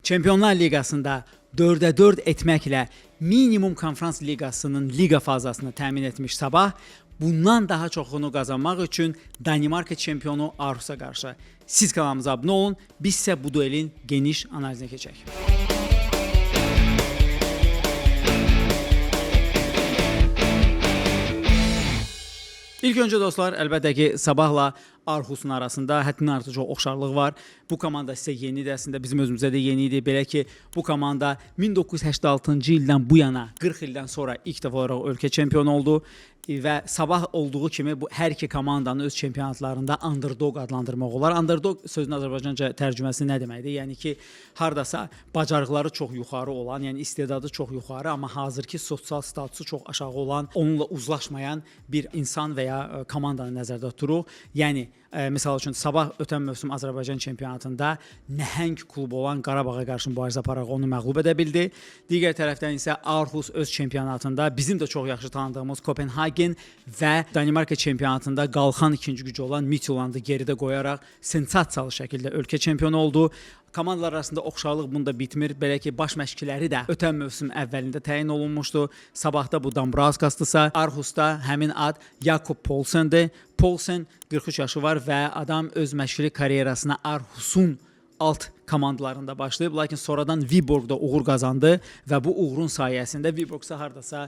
Çempionlar Liqasında 4-ə 4 etməklə minimum Konfrans Liqasının liqa fazasını təmin etmiş Sabah bundan daha çoxunu qazanmaq üçün Danimarka çempionu Aarhusa qarşı. Siz kanalımıza abunə olun, biz isə bu duelin geniş analizinə keçək. İlk öncə dostlar, əlbəttə ki, Sabahla Aarhusun arasında həddindən artıq çox oxşarlıq var. Bu komanda sizə yenidir, əslində bizim özümüzə də yeni idi. Belə ki, bu komanda 1986-cı ildən bu yana 40 ildən sonra ilk dəfə olaraq ölkə çempionu oldu və Sabah olduğu kimi bu hər iki komandanı öz çempionatlarında underdog adlandırmaq olar. Underdog sözünün Azərbaycanca tərcüməsi nə deməkdir? Yəni ki, hardasa bacarıqları çox yuxarı olan, yəni istedadı çox yuxarı, amma hazırki sosial statusu çox aşağı olan, onunla uzlaşmayan bir insan və ya komandanı nəzərdə tuturuq. Yəni misal üçün Sabah ötən mövsüm Azərbaycan çempionatında nəhəng klubu olan Qarabağa qarşı mübarizə apararaq onu məğlub edə bildi. Digər tərəfdən isə Aarhus öz çempionatında bizim də çox yaxşı tanıdığımız Kopenhagen və Danimarka çempionatında qalxan ikinci gücü olan Midtjyllandı geridə qoyaraq sensasiyalı şəkildə ölkə çempionu oldu. Komandalar arasında oxşarlıq bunda bitmir. Belə ki, baş məşqçiləri də ötən mövsüm əvvəlində təyin olunmuşdu. Sabahda bu Dambrauskasdırsa, Aarhusda həmin ad Jakob Poulsendir. Poulsen 43 yaşı var və adam öz məşqçilik karyerasına Aarhusun alt komandalarında başlayıb, lakin sonradan Viborqda uğur qazandı və bu uğurun sayəsində Viborq isə hardasa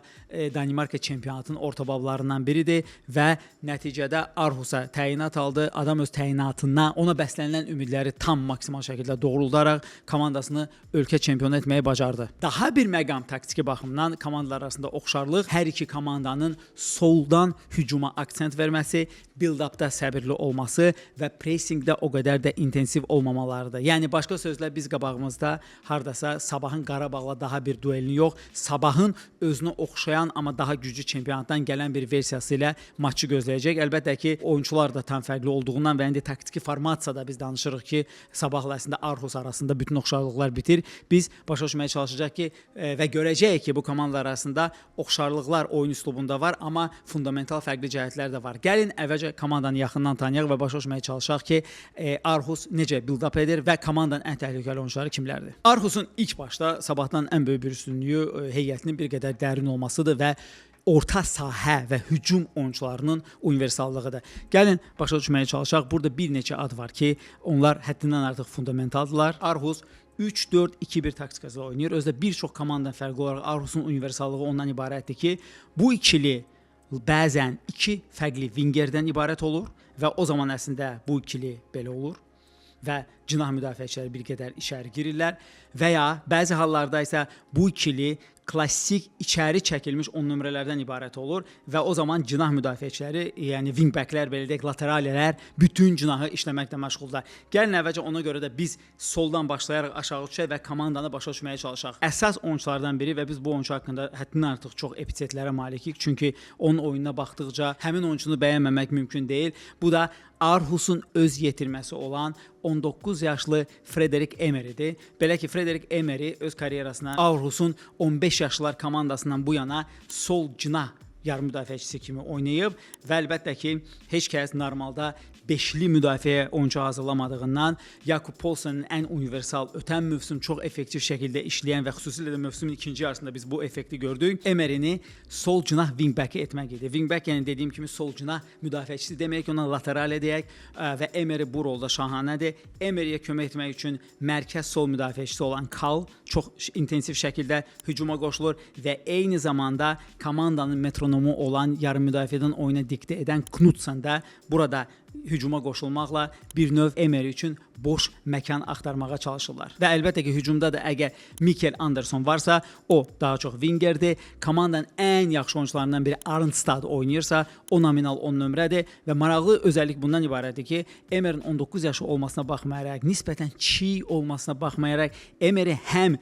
Danimarka çempionatının orta bablarından biridir və nəticədə Aarhusa təyinat aldı. Adam öz təyinatına, ona bəslənilən ümidləri tam maksimal şəkildə doğruldaraq komandasını ölkə çempionu etməyi bacardı. Daha bir məqam taktiki baxımdan komandalar arasında oxşarlıq hər iki komandanın soldan hücuma aksent verməsi, build-up-da səbirli olması və pressinqdə o qədər də intensiv olmamalarıdır. Yəni başqa sözlə biz qabağımızda hardasa Sabahın Qarabağla daha bir duelini yox, Sabahın özünə oxşayan amma daha güclü çempionatdan gələn bir versiyası ilə maçı gözləyəcək. Əlbəttə ki, oyunçular da tam fərqli olduğundan və indi taktiki formasiyada biz danışırıq ki, Sabahla əslində Aarhus arasında bütün oxşarlıqlar bitir. Biz başa düşməyə çalışacağıq ki, və görəcəyik ki, bu komandalar arasında oxşarlıqlar oyun üslubunda var, amma fundamental fərqli cəhətlər də var. Gəlin əvvəlcə komandanı yaxından tanıyaq və başa düşməyə çalışaq ki, Aarhus necə build-up edir və komandanın ən təhlükəli oyunçuları kimlərdir? Aarhusun ilk başda Sabahdan ən böyük bir üstünlüyü heyətinin bir qədər dərin olmasıdır və orta sahə və hücum oyunçularının universallığıdır. Gəlin başa düşməyə çalışaq. Burada bir neçə ad var ki, onlar həddindən artıq fundamentaldırlar. Aarhus 3-4-2-1 taktikası ilə oynayır. Özü də bir çox komandadan fərqli olaraq Aarhusun universallığı ondan ibarətdir ki, bu ikili bəzən iki fərqli wingerdən ibarət olur və o zaman əslində bu ikili belə olur və cinah müdafiəçiləri bir qədər içəri girirlər və ya bəzi hallarda isə bu ikili klassik içəri çəkilmiş 10 nömrələrdən ibarət olur və o zaman cinah müdafiəçiləri, yəni wingbacklər, belə deyək, laterallər bütün cinahı işləməklə məşğuldurlar. Gəlin əvvəlcə ona görə də biz soldan başlayaraq aşağı düşək və komandanı başa düşməyə çalışaq. Əsas oyunçulardan biri və biz bu oyunçu haqqında həddindən artıq çox epitetlərə malikik, çünki onun oyununa baxdıqca həmin oyunçunu bəyənməmək mümkün deyil. Bu da Aarhusun öz yetirməsi olan 19 yaşlı Frederik Emery'dir. Belə ki, Frederik Emery öz karyerasına Aarhusun 15 yaşlılar komandasından bu yana sol cinah yarım müdafiəçisi kimi oynayıb və əlbəttə ki, heç kəs normalda beşli müdafiəyə oyunçu hazırlamadığından Jakob Poulsen'in ən universal, ötən mövsüm çox effektiv şəkildə işləyən və xüsusilə də mövsümün ikinci yarısında biz bu effekti gördük. Emery'ni sol cinah wingback-i etmək idi. Wingback yəni dediyim kimi sol cinah müdafiəçisi demək ki, ona lateral deyək və Emery bu rolda şahanədir. Emery'yə kömək etmək üçün mərkəz sol müdafiəçisi olan Kal çox intensiv şəkildə hücuma qoşulur və eyni zamanda komandanın metronomu olan yarım müdafiədən oyuna diktə edən Knudsen də burada hücuma qoşulmaqla bir növ Emery üçün boş məkan axtarmağa çalışırlar. Və əlbəttə ki, hücumda da əgər Mikkel Anderson varsa, o daha çox wingerdir. Komandanın ən yaxşı oyunçularından biri Arnstad oynayırsa, o nominal 10 nömrədir və maraqlı özəllik bundan ibarətdir ki, Emery'nin 19 yaşı olmasına baxmayaraq, nisbətən çiy olmasına baxmayaraq, Emery həm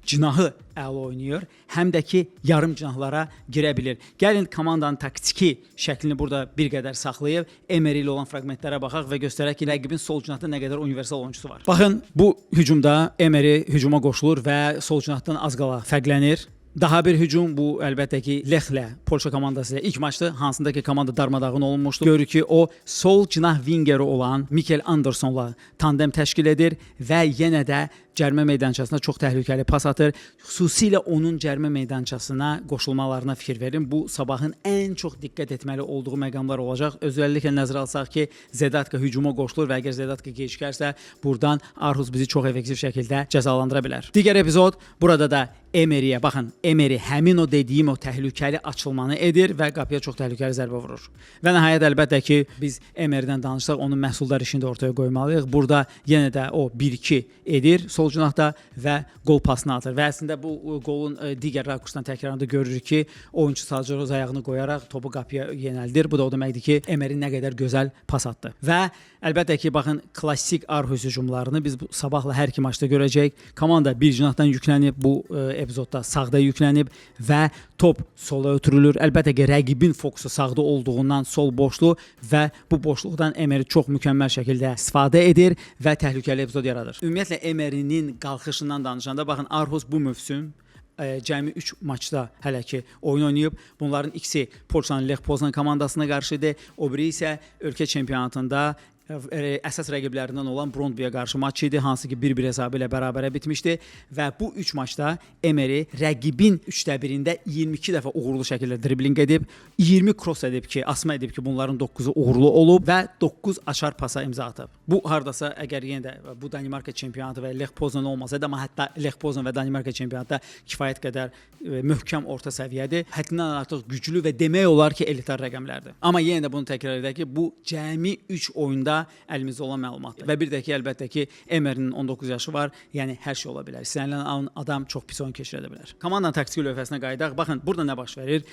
cinahı əla oynayır, həm də ki yarım cinahlara girə bilir. Gəlin komandanın taktiki şəklini burada bir qədər saxlayıb Emery ilə olan fraqmentlərə baxaq və göstərək ki, rəqibin sol cinahda nə qədər universal oyunçusu var. Baxın, bu hücumda Emery hücuma qoşulur və sol cinahdan az qala fərqlənir. Daha bir hücum, bu əlbəttə ki, Lexlə Polşa komandası ilə ilk maçdır, hansında ki komanda darmadağın olunmuşdu. Görürük ki, o sol cinah vingeri olan Mikkel Andersonla tandem təşkil edir və yenə də cərmə meydançasına çox təhlükəli pas atır. Xüsusilə onun cərmə meydançasına qoşulmalarına fikir verin. Bu sabahın ən çox diqqət etməli olduğu məqamlar olacaq. Özəlliklə nəzərə alsaq ki, Zedatka hücuma qoşulur və əgər Zedatka gecikərsə, buradan Aarhus bizi çox effektiv şəkildə cəzalandıra bilər. Digər epizod, burada da Emery'yə baxın. Emery həmin o dediyim o təhlükəli açılmanı edir və qapıya çox təhlükəli zərbə vurur. Və nəhayət əlbəttə ki, biz Emery'dən danışsaq, onun məhsuldar işini də ortaya qoymalıyıq. Burada yenə də o 1-2 edir sol cinahda və qol pasını atır. Və əslində bu qolun digər rakursdan təkrarında görürük ki, oyunçu sadəcə öz ayağını qoyaraq topu qapıya yönəldir. Bu da o deməkdir ki, Emery nə qədər gözəl pas atdı. Və əlbəttə ki, baxın, klassik Aarhus hücumlarını biz bu sabahla hər iki maçda görəcəyik. Komanda bir cinahdan yüklənib, bu epizodda sağda yüklənib və top sola ötürülür. Əlbəttə ki, rəqibin fokusu sağda olduğundan sol boşluq və bu boşluqdan Emery çox mükəmməl şəkildə istifadə edir və təhlükəli epizod yaradır. Ümumiyyətlə Emery'nin qalxışından danışanda, baxın, Aarhus bu mövsüm cəmi 3 maçda hələ ki oyun oynayıb. Bunların ikisi Polşanın Lech Poznan komandasına qarşı idi. O biri isə ölkə çempionatında əsas rəqiblərindən olan Brondby'ya qarşı maç idi, hansı ki 1-1 hesabı ilə bərabərə bitmişdi və bu 3 maçda Emery rəqibin 3də 1-ində 22 dəfə uğurlu şəkildə dribling edib, 20 cross edib ki, asma edib ki, bunların 9-u uğurlu olub və 9 açar pasa imza atıb. Bu hardasa əgər yenə də bu Danimarka çempionatı və Lech Poznan olmasaydı, amma hətta Lech Poznan və Danimarka çempionatında kifayət qədər möhkəm orta səviyyədir. Həddindən artıq güclü və demək olar ki, elitar rəqəmlərdir. Amma yenə də bunu təkrar edək ki, bu cəmi 3 oyunda əlimizdə olan məlumatdır. Və bir də ki, əlbəttə ki, Emery'nin 19 yaşı var, yəni hər şey ola bilər. İstənilən adam çox pis oyun keçirə bilər. Komandanın taktiki lövhəsinə qayıdaq. Baxın, burada nə baş verir?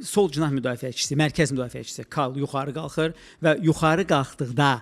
Sol cinah müdafiəçisi, mərkəz müdafiəçisi Kal yuxarı qalxır və yuxarı qalxdıqda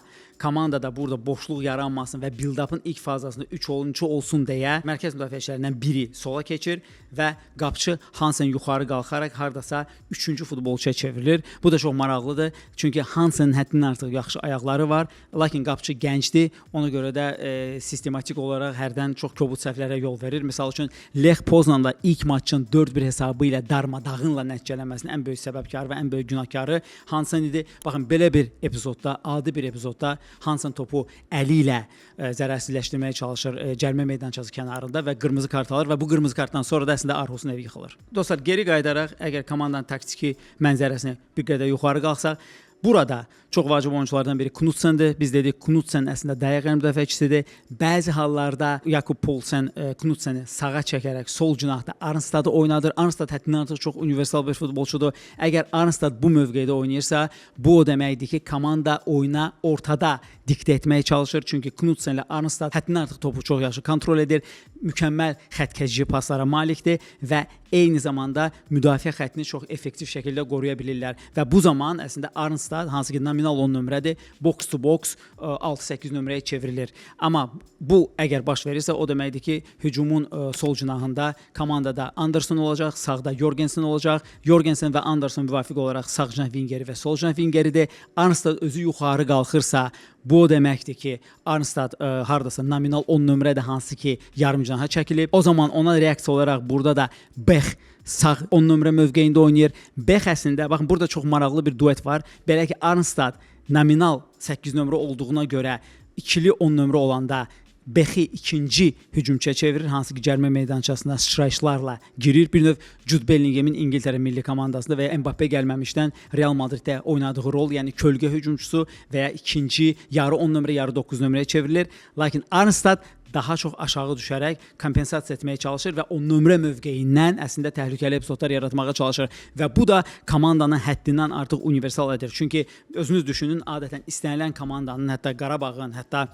komandada burada boşluq yaranmasın və build-up'ın ilk fazasında 3 oyunçu olsun deyə mərkəz müdafiəçilərindən biri sola keçir və qapçı Hansen yuxarı qalxaraq hardasa 3-cü futbolçuya çevrilir. Bu da çox maraqlıdır. Çünki Hansenin həddindən artıq yaxşı ayaqları var. Lakin qapçı gəncdir. Ona görə də sistematik olaraq hərdən çox kobud səhvlərə yol verir. Misal üçün Lech Poznanda ilk maçın 4-1 hesabı ilə darmadağınla nəticələnməsinin ən böyük səbəbkarı və ən böyük günahkarı Hansen idi. Baxın, belə bir epizodda, adi bir epizodda Hansen topu əli ilə zərərsizləşdirməyə çalışır cərmə meydançası kənarında və qırmızı kart alır və bu qırmızı kartdan sonra da əslində Aarhusun evi yıxılır. Dostlar, geri qayıdaraq əgər komandanın taktiki mənzərəsini bir qədər yuxarı qalxsaq, burada çox vacib oyunçulardan biri Knudsendir. Biz dedik, Knudsen əslində dayaq müdafiəçisidir. Bəzi hallarda Jakub Poulsen Knudseni sağa çəkərək sol cinahda Arnstad'ı oynadır. Arnstad həddindən artıq çox universal bir futbolçudur. Əgər Arnstad bu mövqedə oynayırsa, bu o deməkdir ki, komanda oyuna ortada diktə etməyə çalışır. Çünki Knudsen ilə Arnstad həddindən artıq topu çox yaxşı kontrol edir. Mükəmməl xətt kəsici paslara malikdir və eyni zamanda müdafiə xəttini çox effektiv şəkildə qoruya bilirlər. Və bu zaman əslində Arnstad, hansı ki nominal 10 nömrədir, box to box 6-8 nömrəyə çevrilir. Amma bu əgər baş verirsə, o deməkdir ki, hücumun sol cinahında komandada Anderson olacaq, sağda Jorgensen olacaq. Jorgensen və Anderson müvafiq olaraq sağ cinah vingeri və sol cinah vingeridir. Arnstad özü yuxarı qalxırsa, bu o deməkdir ki, Arnstad hardasa nominal 10 nömrədir, hansı ki yarım cinaha çəkilib. O zaman ona reaksiya olaraq burada da Bech sağ 10 nömrə mövqeyində oynayır. Bech əslində, baxın, burada çox maraqlı bir duet var. Belə ki, Arnstad nominal 8 nömrə olduğuna görə ikili 10 nömrə olanda Bexi ikinci hücumçuya çevirir, hansı ki cərmə meydançasına sıçrayışlarla girir. Bir növ Jude Bellingham'in İngiltərə milli komandasında və ya Mbappe gəlməmişdən Real Madriddə oynadığı rol, yəni kölgə hücumçusu və ya ikinci yarı 10 nömrə, yarı 9 nömrəyə çevrilir. Lakin Arnstad daha çox aşağı düşərək kompensasiya etməyə çalışır və o nömrə mövqeyindən əslində təhlükəli epizodlar yaratmağa çalışır və bu da komandanın həddindən artıq universal edir. Çünki özünüz düşünün, adətən istənilən komandanın, hətta Qarabağın, hətta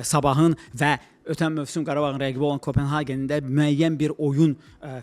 Sabahın və ötən mövsüm Qarabağın rəqibi olan Kopenhagenin də müəyyən bir oyun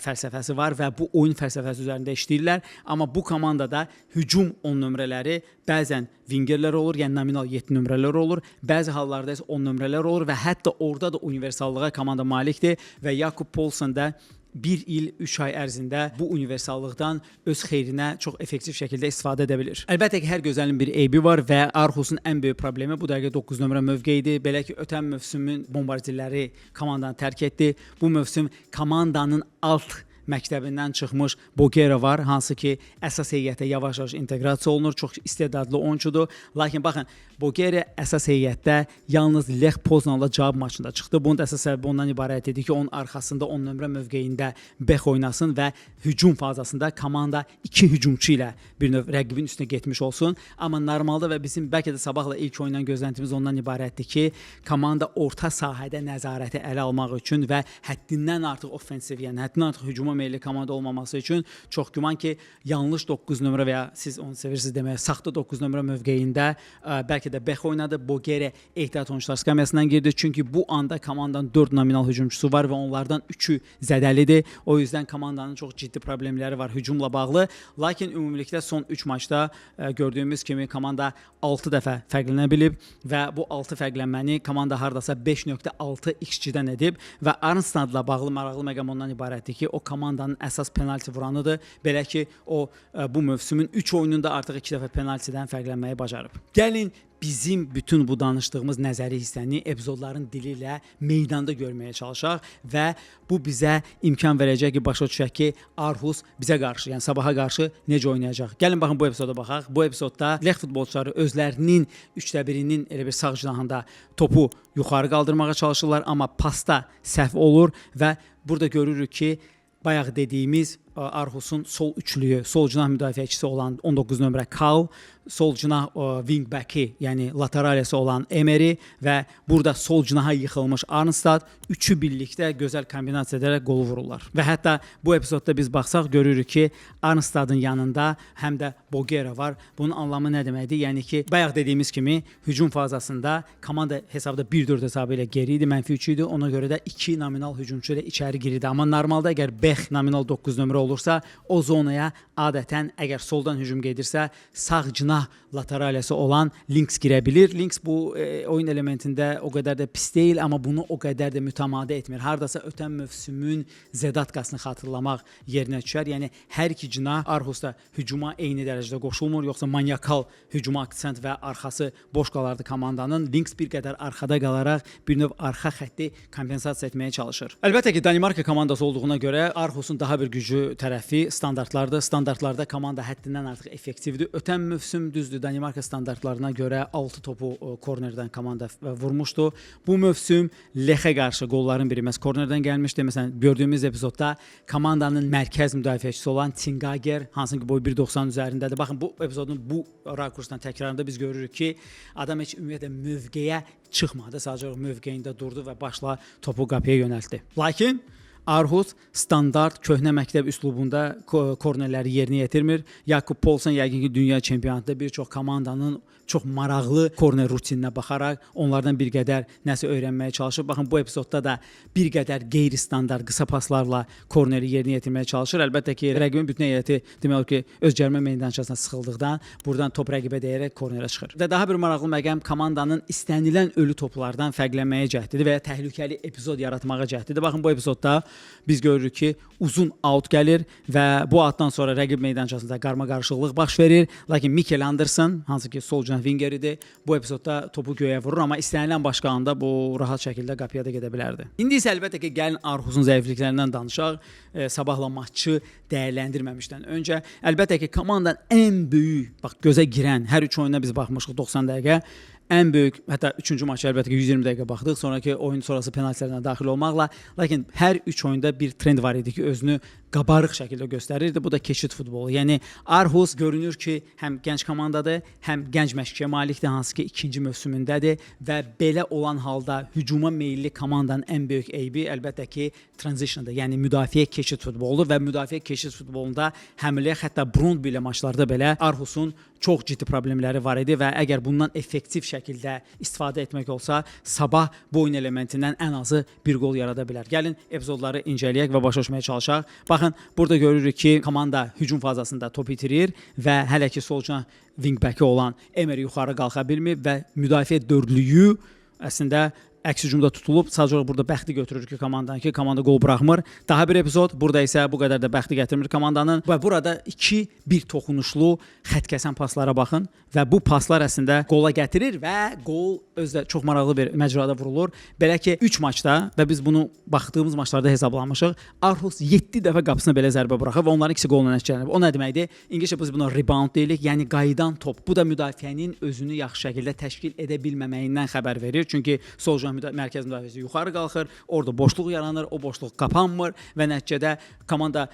fəlsəfəsi var və bu oyun fəlsəfəsi üzərində işləyirlər. Amma bu komandada hücum 10 nömrələri bəzən wingerlər olur, yəni nominal 7 nömrələr olur. Bəzi hallarda isə 10 nömrələr olur və hətta orada da universallığa komanda malikdir və Jakub Poulsen də 1 il 3 ay ərzində bu universallıqdan öz xeyrinə çox effektiv şəkildə istifadə edə bilir. Əlbəttə ki, hər gözəlin bir eybi var və Aarhusun ən böyük problemi bu dəqiqə 9 nömrə mövqeyidir. Belə ki, ötən mövsümün bombardирləri komandanı tərk etdi. Bu mövsüm komandanın alt məktəbindən çıxmış Bougherra var, hansı ki əsas heyətə yavaş-yavaş inteqrasiya olunur. Çox istedadlı oyunçudur. Lakin baxın, Bougherra əsas heyətdə yalnız Lech Poznanla cavab maçında çıxdı. Bunun da əsas səbəbi ondan ibarət idi ki, onun arxasında 10 nömrə mövqeyində bek oynasın və hücum fazasında komanda iki hücumçu ilə bir növ rəqibin üstünə getmiş olsun. Amma normalda və bizim bəlkə də sabahla ilk oyundan gözləntimiz ondan ibarətdir ki, komanda orta sahədə nəzarəti ələ almaq üçün və həddindən artıq ofensiv, yəni həddindən artıq hücuma meyilli komanda olmaması üçün çox güman ki, yanlış 9 nömrə və ya siz onu sevirsiniz deməyə, saxta 9 nömrə mövqeyində bəlkə də bek oynadı. Bougherra ehtiyat oyunçular skamyasından girdi. Çünki bu anda komandanın 4 nominal hücumçusu var və onlardan 3-ü zədəlidir. O yüzden komandanın çox ciddi problemləri var hücumla bağlı. Lakin ümumilikdə son 3 maçda gördüyümüz kimi komanda 6 dəfə fərqlənə bilib və bu 6 fərqlənməni komanda hardasa 5.6 XG-dən edib və Arnstadla bağlı maraqlı məqam ondan ibarətdir ki, o komandanın əsas penalti vuranıdır. Belə ki, o bu mövsümün 3 oyununda artıq 2 dəfə penaltidən fərqlənməyi bacarıb. Gəlin bizim bütün bu danışdığımız nəzəri hissəni epizodların dili ilə meydanda görməyə çalışaq və bu bizə imkan verəcək ki, başa düşək ki, Aarhus bizə qarşı, yəni sabaha qarşı necə oynayacaq. Gəlin baxın bu epizoda baxaq. Bu epizodda Lech futbolçuları özlərinin 3də 1-inin elə bir sağ cinahında topu yuxarı qaldırmağa çalışırlar, amma pasda səhv olur və burada görürük ki, bayaq dediyimiz Aarhusun sol üçlüyü, sol cinah müdafiəçisi olan 19 nömrə Kal, sol cinah wing-back-i, yəni lateralisi olan Emery və burada sol cinaha yıxılmış Arnstad üçü birlikdə gözəl kombinasiya edərək qolu vururlar. Və hətta bu epizodda biz baxsaq görürük ki, Arnstadın yanında həm də Bougherra var. Bunun anlamı nə deməkdir? Yəni ki, bayaq dediyimiz kimi hücum fazasında komanda hesabda 1-4 hesabı ilə geri idi, -3 idi. Ona görə də 2 nominal hücumçu ilə içəri girirdi. Amma normalda əgər bek nominal 9 nömrə olursa, o zonaya adətən əgər soldan hücum gedirsə, sağ cinah lateralisi olan Links girə bilir. Links bu oyun elementində o qədər də pis deyil, amma bunu o qədər də mütəmadi etmir. Hardasa ötən mövsümün Zedatkasını xatırlamaq yerinə düşər. Yəni hər iki cinah Aarhusda hücuma eyni dərəcədə qoşulmur, yoxsa maniakal hücuma aksent və arxası boş qalardı komandanın. Links bir qədər arxada qalaraq bir növ arxa xətti kompensasiya etməyə çalışır. Əlbəttə ki, Danimarka komandası olduğuna görə Aarhusun daha bir güclü tərəfi standartlardır. Standartlarda komanda həddindən artıq effektivdir. Ötən mövsüm düzdür, Danimarka standartlarına görə 6 topu kornerdən komanda vurmuşdu. Bu mövsüm Lechə qarşı qolların biri məhz kornerdən gəlmişdi. Məsələn, gördüyümüz epizodda komandanın mərkəz müdafiəçisi olan Tingager, hansı ki boyu 1.90 üzərindədir. Baxın, bu epizodun bu rakursdan təkrarında biz görürük ki, adam heç ümumiyyətlə mövqeyə çıxmadı. Sadəcə olaraq mövqeyində durdu və başla topu qapıya yönəltdi. Lakin Aarhus standart köhnə məktəb üslubunda kornerləri yerinə yetirmir. Jakub Poulsen yəqin ki, dünya çempionatında bir çox komandanın çox maraqlı korner rutininə baxaraq onlardan bir qədər nəsə öyrənməyə çalışır. Baxın, bu epizodda da bir qədər qeyri-standart qısa paslarla korneri yerinə yetirməyə çalışır. Əlbəttə ki, rəqibin bütün heyəti demək olar ki, öz cərimə meydançasına sıxıldıqdan buradan top rəqibə dəyərək kornerə çıxır. Və daha bir maraqlı məqam komandanın istənilən ölü toplardan fərqlənməyə cəhdidir və ya təhlükəli epizod yaratmağa cəhdidir. Baxın, bu epizodda biz görürük ki, uzun out gəlir və bu outdan sonra rəqib meydançasında qarma-qarışıqlıq baş verir. Lakin Mikkel Andersen, hansı ki sol cinah winger idi, bu epizodda topu göyə vurur, amma istənilən başqa anda bu rahat şəkildə qapıya da gedə bilərdi. İndi isə əlbəttə ki, gəlin Aarhusun zəifliklərindən danışaq. Sabahla maçı dəyərləndirməmişdən öncə əlbəttə ki, komandanın ən böyük, bax gözə girən hər üç oyuna biz baxmışıq 90 dəqiqə. Ən böyük, hətta üçüncü maça əlbəttə ki 120 dəqiqə baxdıq. Sonrakı oyun sonrası penaltilərlə daxil olmaqla, lakin hər üç oyunda bir trend var idi ki, özünü qabarıq şəkildə göstərirdi. Bu da keçid futbolu. Yəni Aarhus görünür ki, həm gənc komandadır, həm gənc məşqçiyə malikdir, hansı ki ikinci mövsümündədir və belə olan halda hücuma meyilli komandanın ən böyük eybi əlbəttə ki, transitiondur. Yəni müdafiə keçid futboludur və müdafiə keçid futbolunda həm Lech, hətta Brøndby ilə maçlarda belə Aarhusun çox ciddi problemləri var idi və əgər bundan effektiv şəkildə istifadə etmək olsa, sabah bu oyun elementindən ən azı bir qol yarada bilər. Gəlin epizodları incələyək və başa düşməyə çalışaq. Baxın, burada görürük ki, komanda hücum fazasında top itirir və hələ ki sol cinah wing-back-i olan Emery yuxarı qalxa bilmir və müdafiə dördlüyü əslində Əks hücumda tutulub. Sadəcə olaraq burada bəxti götürür ki, komandanın ki, komanda qol buraxmır. Daha bir epizod. Burada isə bu qədər də bəxti gətirmir komandanın. Və burada 2-1 toxunuşlu xətt kəsən paslara baxın və bu paslar əslində qola gətirir və qol özü də çox maraqlı bir məcrada vurulur. Belə ki, 3 maçda və biz bunu baxdığımız maçlarda hesablamışıq. Aarhus 7 dəfə qapısına belə zərbə buraxır və onların ikisi qolla nəticələnib. O nə deməkdir? İngiliscə biz buna rebound deyirik, yəni qayıdan top. Bu da müdafiənin özünü yaxşı şəkildə təşkil edə bilməməyindən xəbər verir. Çünki sol cinah mərkəz müdafiəsi yuxarı qalxır, orada boşluq yaranır, o boşluq qapanmır və nəticədə komanda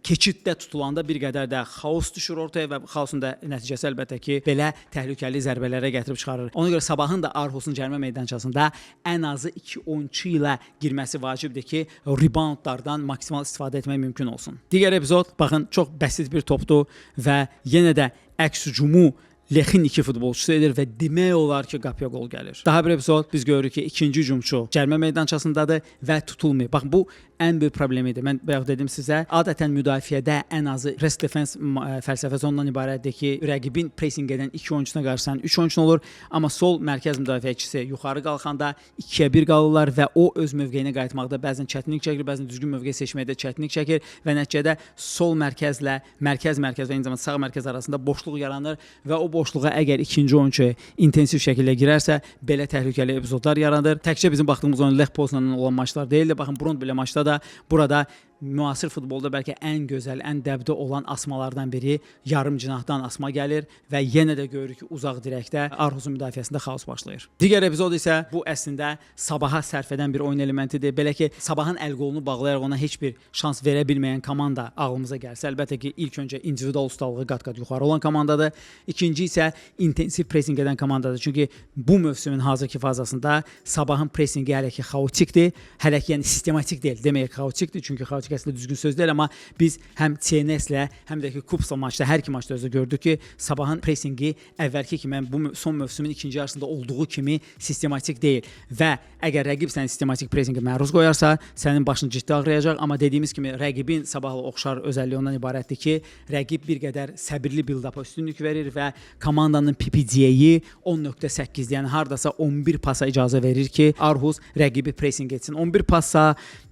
keçiddə tutulanda bir qədər də xaos düşür ortaya və xaosun da nəticəsi əlbəttə ki, belə təhlükəli zərbələrə gətirib çıxarır. Ona görə Sabahın da Aarhusun cərimə meydançasında ən azı 2 oyunçu ilə girməsi vacibdir ki, reboundlardan maksimal istifadə etmək mümkün olsun. Digər epizod, baxın, çox bəsit bir topdur və yenə də əks hücumu Lexin iki futbolçusu edir və demək olar ki, qapıya qol gəlir. Daha bir epizod biz görürük ki, ikinci hücumçu cərimə meydançasındadır və tutulmuyor. Baxın, bu ən böyük problemidir. Mən bayaq dedim sizə, adətən müdafiədə ən azı rest defense fəlsəfəsi ondan ibarətdir ki, rəqibin pressing edən iki oyunçusuna qarşı sənin 3 oyunçun olur, amma sol mərkəz müdafiəçisi yuxarı qalxanda 2-yə 1 qalırlar və o öz mövqeyinə qayıtmaqda bəzən çətinlik çəkir, bəzən düzgün mövqe seçməkdə çətinlik çəkir və nəticədə sol mərkəzlə mərkəz mərkəz və eyni zamanda sağ mərkəz arasında boşluq yaranır və o boşluğa əgər ikinci oyunçu intensiv şəkildə girərsə, belə təhlükəli epizodlar yaranır. Təkcə bizim baxdığımız oyun Lech Poznanın olan maçlar deyildi. Baxın, Brondby ilə maçda da burada müasir futbolda bəlkə ən gözəl, ən dəbdə olan asmalardan biri yarım cinahdan asma gəlir və yenə də görürük ki, uzaq dirəkdə Aarhusun müdafiəsində xaos başlayır. Digər epizod isə bu əslində Sabaha sərf edən bir oyun elementidir. Belə ki, Sabahın əl qolunu bağlayaraq ona heç bir şans verə bilməyən komanda ağlımıza gəlsə, əlbəttə ki, ilk öncə individual ustalığı qat-qat yuxarı olan komandadır. İkinci isə intensiv pressing edən komandadır. Çünki bu mövsümün hazırki fazasında Sabahın pressinqi hələ ki xaotikdir, hələ ki yəni sistematik deyil. Demək xaotikdir, çünki xaotik əslində düzgün söz deyil, amma biz həm TNS-lə, həm də ki Kupsla maçda, hər iki maçda özü gördük ki, Sabahın pressinqi əvvəlki kimi, bu son mövsümün ikinci yarısında olduğu kimi sistematik deyil və əgər rəqib səni sistematik pressinqə məruz qoyarsa, sənin başın ciddi ağrıyacaq, amma dediyimiz kimi rəqibin Sabahla oxşar özəlliyi ondan ibarətdir ki, rəqib bir qədər səbirli build-up-a üstünlük verir və komandanın PPDA-yi 10.8, yəni hardasa 11 pasa icazə verir ki, Aarhus rəqibi pressing etsin. 11 passa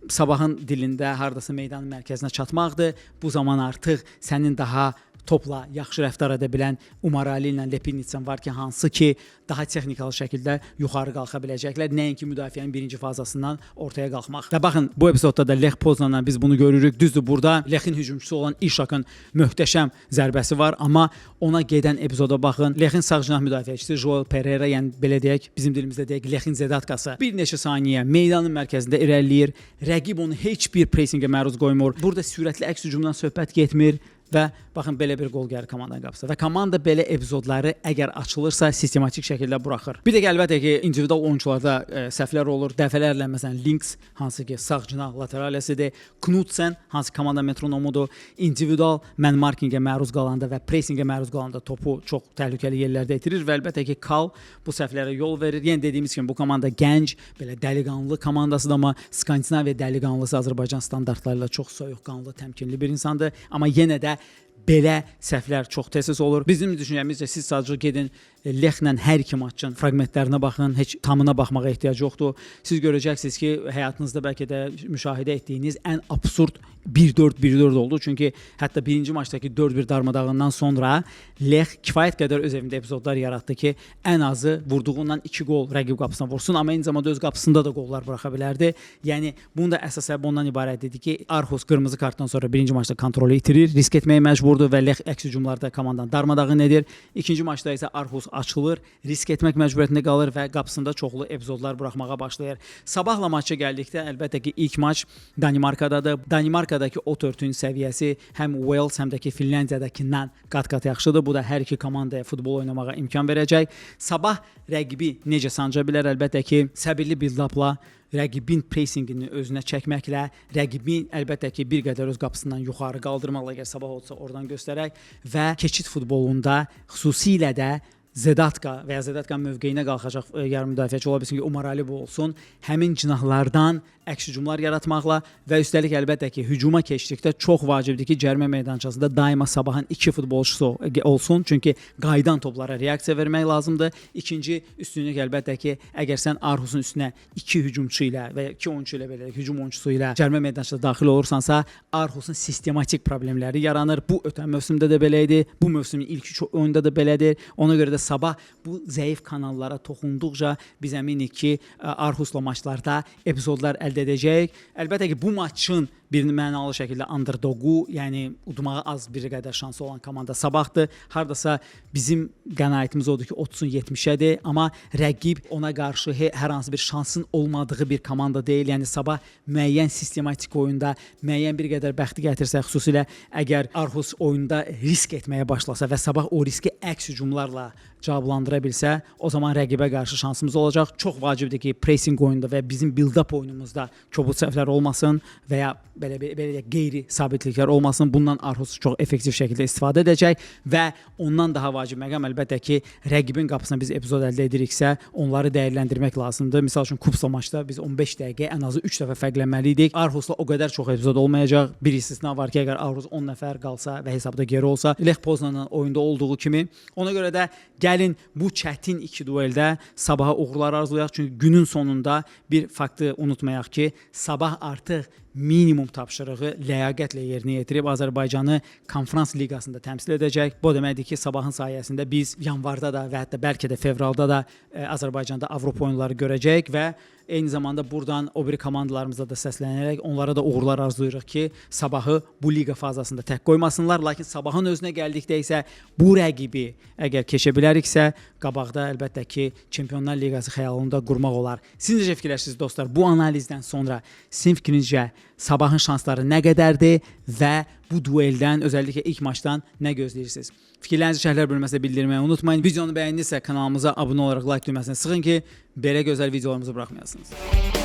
Sabahın dilində hardasa meydanın mərkəzinə çatmaqdır. Bu zaman artıq sənin daha topla yaxşı rəftar edə bilən Umarali ilə Lepinitsan var ki, hansı ki daha texnikalı şəkildə yuxarı qalxa biləcəklər, nəinki müdafiənin birinci fazasından ortaya qalxmaq. Və baxın, bu epizodda da Lech Poznandan biz bunu görürük. Düzdür, burada Lexin hücumçusu olan İşakın möhtəşəm zərbəsi var, amma ona gedən epizoda baxın. Lexin sağ cinah müdafiəçisi Joel Pereira, yəni belə deyək, bizim dilimizdə deyək, Lexin Zedatkası bir neçə saniyə meydanın mərkəzində irəliləyir. Rəqib onu heç bir pressinqə məruz qoymur. Burada sürətli əks hücumdan söhbət getmir və baxın, belə bir qol gəlir komandanın qapısına. Və komanda belə epizodları əgər açılırsa sistematik şəkildə buraxır. Bir də ki, əlbəttə ki, individual oyunçularda səhvlər olur. Dəfələrlə məsələn Links, hansı ki sağ cinah lateraləsidir, Knudsen, hansı komanda metronomudur, individual man markingə məruz qalanda və pressinqə məruz qalanda topu çox təhlükəli yerlərdə itirir və əlbəttə ki, Kal bu səhvlərə yol verir. Yenə dediyimiz kimi bu komanda gənc, belə dəliqanlı komandasıdır, amma Skandinaviya dəliqanlısı Azərbaycan standartları ilə çox soyuqqanlı, təmkinli bir insandır. Amma yenə də belə səhvlər çox tez-tez olur. Bizim düşüncəmizcə siz sadəcə gedin Lexlə hər iki maçın fraqmentlərinə baxın, heç tamına baxmağa ehtiyac yoxdur. Siz görəcəksiniz ki, həyatınızda bəlkə də müşahidə etdiyiniz ən absurd 1-4 1-4 oldu. Çünki hətta birinci maçdakı 4-1 darmadağından sonra Lex kifayət qədər öz evində epizodlar yaratdı ki, ən azı vurduğundan 2 qol rəqib qapısına vursun, amma eyni zamanda öz qapısında da qollar buraxa bilərdi. Yəni bunun da əsas səbəbi ondan ibarət idi ki, Aarhus qırmızı kartdan sonra birinci maçda kontrolü itirir, risk etməyə məcburdur və Lex əks hücumlarda komandanı darmadağın edir. İkinci maçda isə Aarhus açılır, risk etmək məcburiyyətində qalır və qapısında çoxlu epizodlar buraxmağa başlayır. Sabahla maça gəldikdə əlbəttə ki, ilk maç Danimarkadadır. Danimarkadakı o örtüyün səviyyəsi həm Wales, həm də ki Finlandiyadakından qat-qat yaxşıdır. Bu da hər iki komandaya futbol oynamağa imkan verəcək. Sabah rəqibi necə sanca bilər? Əlbəttə ki, səbirli build-upla, rəqibin pressingini özünə çəkməklə, rəqibi əlbəttə ki, bir qədər öz qapısından yuxarı qaldırmaqla, əgər Sabah olsa oradan göstərək və keçid futbolunda xüsusilə də Zedatka və ya Zedatkanın mövqeyinə qalxacaq yarım müdafiəçi ola bilsin ki, Umarali bu olsun. Həmin cinahlardan əks hücumlar yaratmaqla və üstəlik əlbəttə ki, hücuma keçdikdə çox vacibdir ki, cərimə meydançasında daima Sabahın 2 futbolçusu olsun. Çünki qayıdan toplara reaksiya vermək lazımdır. İkinci üstünlük əlbəttə ki, əgər sən Aarhusun üstünə 2 hücumçu ilə və ya 2 oyunçu ilə belə deyək, hücum oyunçusu ilə cərimə meydançasına daxil olursansa, Aarhusun sistematik problemləri yaranır. Bu ötən mövsümdə də belə idi. Bu mövsümün ilk 3 oyunda da belədir. Ona görə də Sabah bu zəif kanallara toxunduqca biz əminik ki, Aarhusla maçlarda epizodlar əldə edəcəyik. Əlbəttə ki, bu maçın bir mənalı şəkildə underdogu, yəni udmağa az bir qədər şansı olan komanda Sabahdır. Hardasa bizim qənaətimiz odur ki, 30-un 70-ədir, amma rəqib ona qarşı hər hansı bir şansın olmadığı bir komanda deyil. Yəni Sabah müəyyən sistematik oyunda müəyyən bir qədər bəxti gətirsə, xüsusilə əgər Aarhus oyunda risk etməyə başlasa və Sabah o riski əks hücumlarla cavablandıra bilsə, o zaman rəqibə qarşı şansımız olacaq. Çox vacibdir ki, pressing oyunda və bizim build-up oyunumuzda kobud səhvlər olmasın və ya belə deyək, qeyri sabitliklər olmasın. Bundan Aarhus çox effektiv şəkildə istifadə edəcək və ondan daha vacib məqam əlbəttə ki, rəqibin qapısına biz epizod əldə ediriksə, onları dəyərləndirmək lazımdır. Misal üçün Kupsla maçda biz 15 dəqiqə ən azı 3 dəfə fərqlənməli idik. Aarhusla o qədər çox epizod olmayacaq. Bir istisna var ki, əgər Aarhus 10 nəfər qalsa və hesabda geri olsa, Lech Poznanın oyunda olduğu kimi. Ona görə də gəlin bu çətin iki dueldə Sabaha uğurlar arzulayaq. Çünki günün sonunda bir faktı unutmayaq ki, Sabah artıq minimum tapşırığı ləyaqətlə yerinə yetirib Azərbaycanı Konfrans Liqasında təmsil edəcək. Bu o deməkdir ki, Sabahın sayəsində biz yanvarda da və hətta bəlkə də fevralda da Azərbaycanda Avropa oyunları görəcəyik və eyni zamanda buradan o biri komandalarımıza da səslənərək onlara da uğurlar arzulayırıq ki, Sabahı bu liqa fazasında tək qoymasınlar. Lakin Sabahın özünə gəldikdə isə bu rəqibi əgər keçə biləriksə, qabaqda əlbəttə ki, Çempionlar Liqası xəyalını da qurmaq olar. Siz necə fikirləşirsiniz dostlar? Bu analizdən sonra sizin fikrincə Sabahın şansları nə qədərdir və bu dueldən, özəlliklə ilk maçdan nə gözləyirsiniz? Fikirlərinizi şərhlər bölməsində bildirməyi unutmayın. Videonu bəyəndinizsə kanalımıza abunə olaraq like düyməsini sıxın ki, belə gözəl videolarımızı buraxmayasınız.